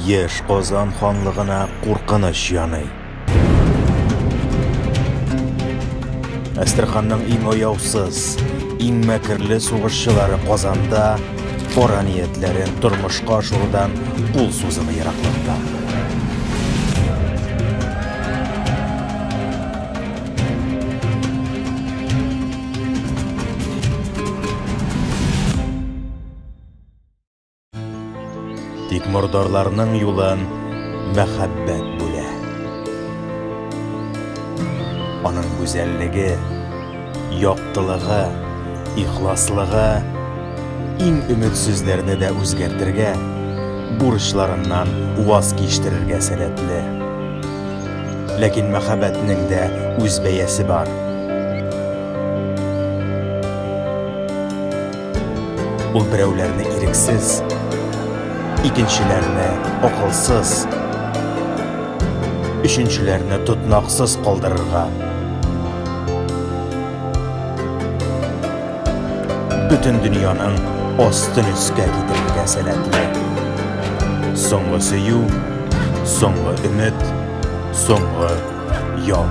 Яшь Казан ханлыгына куркыныч яный. Әстерханның иң аяусыз, иң мәкерле сугышчылары Казанда кара ниятләрен тормышка ашырудан кул сузымы ераклыкта. Тик мордарларның юлын мәхәббәт бүлә. Аның гүзәллеге, яктылыгы, ихласлыгы иң өметсезләрне дә үзгәртергә, бурычларыннан ваз кичтерергә сәләтле. Ләкин мәхәббәтнең дә үз бәясе бар. Ул берәүләрне ирексез, икенчеләрне акылсыз, өченчеләрне тотнаксыз калдырырга. Бөтен дөньяның астын өскә китерергә сәләтле. Соңгы сөю, соңгы өмет, соңгы ял.